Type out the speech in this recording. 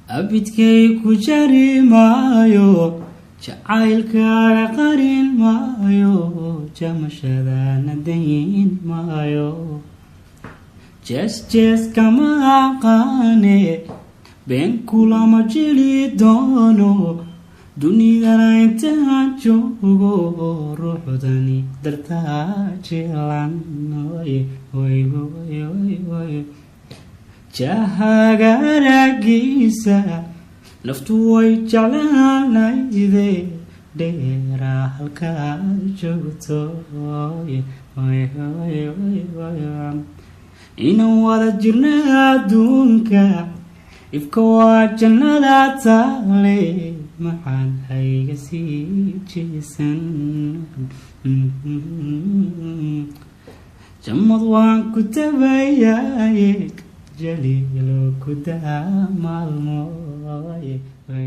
Abidkay ku jari maayo, jacaylkaaga qarin maayo, jamashadana dayin maayo. Jees jees kama aqaane, been kulama jeli doono. Dunidana intaan joogo, ruuxdani dartaa jilan. Oy oy oy oy, jahagaragiisa naftu way jeclaanayde, dheeraa halkaad joogto. Oy oy oy oy, inaan wada jirna adduunka, ifka waa jannada taale, macaan hayga sii jeesan. Jamad waan ku tabayaaye, jaliilo ku daa maalmo. Oy.